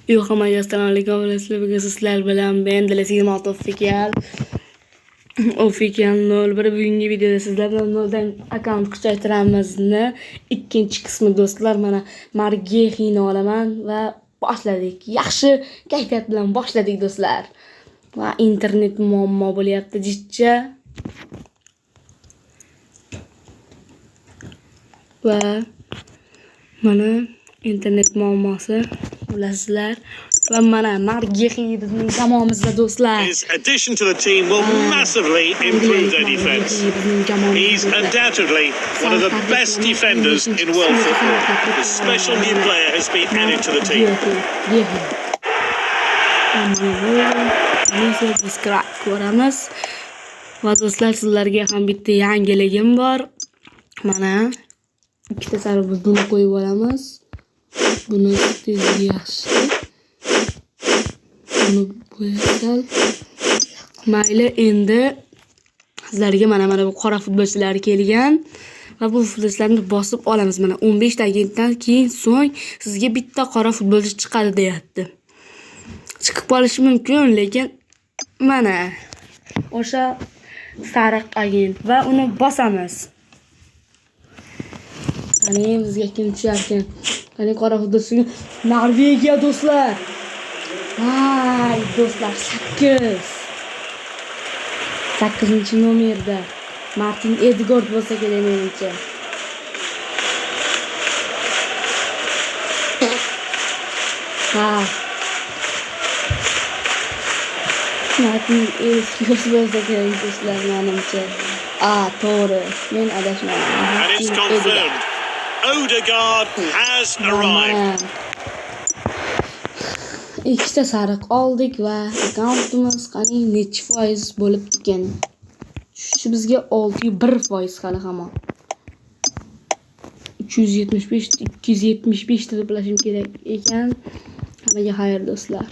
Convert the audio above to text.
Yo'q, hammaga assalomu alaykum. Bilasizlar, bugun sizlar bilan men Dilas 26 Official. Official 01. Bugungi videoda sizlar bilan noldan akkaunt kuchaytiramizni ikkinchi qismi do'stlar. Mana Margexini olaman va boshladik. Yaxshi kayfiyat bilan boshladik do'stlar. Va internet muammo bo'lyapti jicha. Va mana internet muammosi bilasizlar. Va mana Margexi bizning jamoamizda do'stlar. His addition to the team will massively improve their defence. Bizning jamoamizda He's do'stlar. Undoubtedly one of the best defenders in world football. The special new player has been added to the team. Gehi. Neyse, subscribe ko'ramiz. Va do'stlar, sizlarga ham bitta yangiligim bor. Mana ikkita sariq, biz buni qo'yib olamiz. Buni tezligi yaxshi. Buni bo'yasal. Mayli, endi sizlarga mana bu qora futbolchilar kelgan va bu futbolchilarni bosib olamiz. Mana 15 ta agentdan keyin so'ng sizga bitta qora futbolchi chiqadi deyapti. Chiqib qolishi mumkin, lekin mana o'sha sariq agent va uni bosamiz. Qani bizga kim tusharkan? Qani qora futbolchi Norvegiya do'stlar. Ay do'stlar, 8. 8-nomerda Martin Edgard bo'lsa kerak menimcha. Ha. Martin Edgard bo'lsa kerak do'stlar menimcha. A, to'g'ri. Men adashmadim. And it's Martin confirmed. Odegaard. Odegaard has arrived. Mana ikkita sariq oldik va akkauntimiz qani nechi foiz bo'libdi ekan? Tushishi bizga 6,1% hali hamon. 375, 275 ta to'plashim kerak ekan. Hammaga xayr do'stlar.